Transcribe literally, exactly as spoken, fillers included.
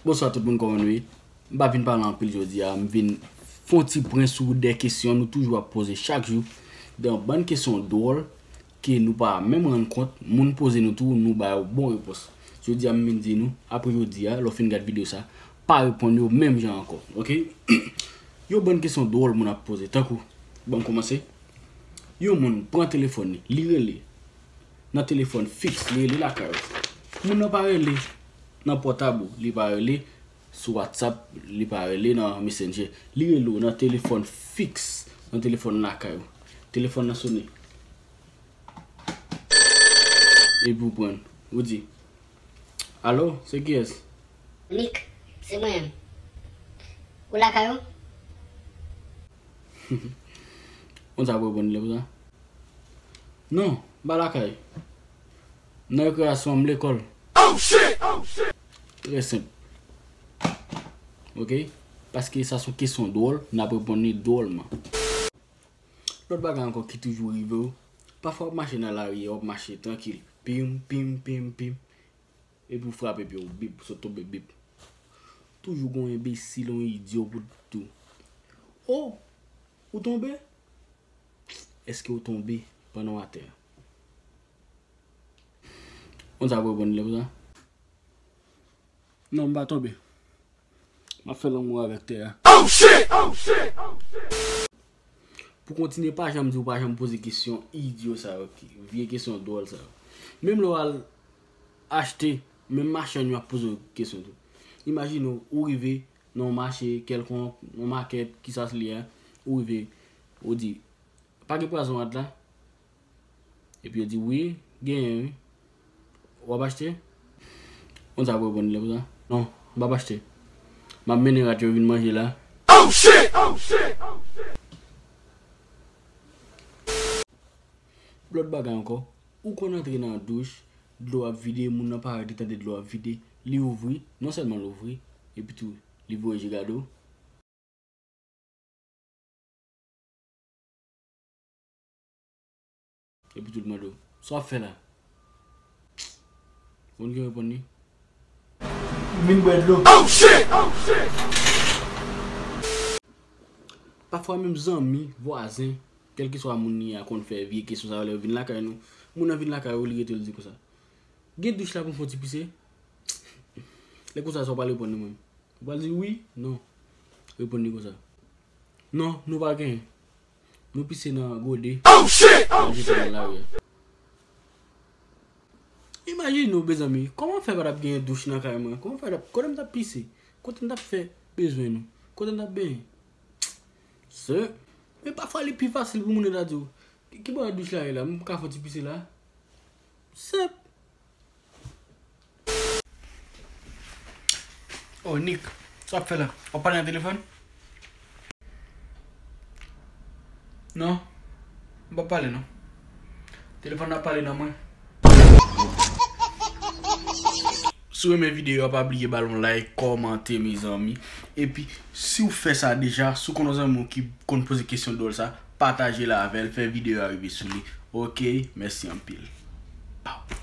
Bonswa tout moun, kòman nou ye? M pa vin pale anpil jodi a, m vin fè yon ti pwen sou de kesyon nou toujou ap poze chak jou. De bann kesyon dwòl ke nou pa menm rann kont, moun poze nou tou, nou ba yo bon repons. Jodi a m vin di nou, apre jodi a, lè w fin gad videyo sa, pa reponn yo menm jan ankò, oke? Yon bann kesyon dwòl moun ap poze, tankou, ban m kòmanse. Yon moun pran telefòn li, li rele nan telefòn fiks, li rele lakay ou. Moun nan pa rele nan pòtab ou, li pa rele sou WhatsApp, li pa rele nan Messenger. Li rele w nan telefòn fiks, nan telefòn lakay ou. Telefòn nan sone. Epi w pran l. Ou di, "Alo, se kiyès?" "Nick, se mwen menm. Ou lakay ou?" Konn sa pou reponn li konsa? "Non, m pa lakay. M nan rekreyasyon an, m lekòl." Trè senp. Oke? Paske sa se yon kesyon dwòl, n ap reponn li dwòlman. Lòt bagay ankò ki toujou rive w, pafwa w ap mache nan lari a, w ap mache trankil. Pim, pim, pim, pim. Epi w frape pye w, bip, sot tonbe, bip. Toujou gen yon enbesil, yon idyo pou tou. "O, ou tonbe? Èske w tonbe pandan w atè a?" Konn sa pou reponn li konsa? "Non, m pa tonbe. M ap fè lanmou avèk tè a." Pou kontinye, pa janm di w pa janm poze kesyon idyo sa yo, ki, vye kesyon dwòl sa yo. Menm lè w al achte, menm machann yo ap poze w kesyon tou. Imajine w, ou rive nan yon mache kèlkonk, yon makèt, kisas li ye, ou rive, ou di, "Pa gen pwason rad la?" Epi yo di, "Wi, genyen wi. W ap achte?" Konn sa pou reponn li konsa? "Non, m p ap achte. M ap mennen rat yo vin manje la." Lòt bagay ankò, ou konn antre nan douch, dlo ap vide, moun nan pa rete tande dlo ap vide, li ouvri, non sèlman l ouvri, epi tou, li voye je gade w. Epi tou l mande w, "Sa w ap fè la?" Ou konn ki reponn li? "M vin bwè dlo." Pafwa menm zanmi, vwazen, kèlkeswa moun li ye a konn fè vye kesyon sa yo lè yo vin lakay nou. Moun nan vin lakay ou, li rete l di konsa, "Gen douch la pou m fè yon ti pise?" Lè konsa sa w pral reponn li menm? Ou pral di wi, non. Reponn li konsa, "Non, nou pa genyen. Nou pise nan gode, n al jete nan lari a." Imajine w, mezanmi, kòman fè pa t ap genyen douch nan kay mwen? Kòman fè pa t ap, kote m t ap pise? Kote n t ap fè bezwen nou? Kote n t ap benyen? Se, men pafwa li pi fasil pou moun nan ta di w, "Ki, ki bò douch la ye la? M ka fè yon ti pise la?" Senp. Oh, Nick, sa w ap fè la? W ap pale nan telefòn? Non, m p ap pale non. Telefòn nan ap pale nan mwen. Si w renmen videyo a, pa bliye ba l yon like, kòmante, mezanmi. Epi, si w fè sa deja, si w konn yon zanmi w ki konn poze kesyon dwòl sa, pataje l avè l, fè videyo a rive sou li. Oke, mèsi anpil. Pow.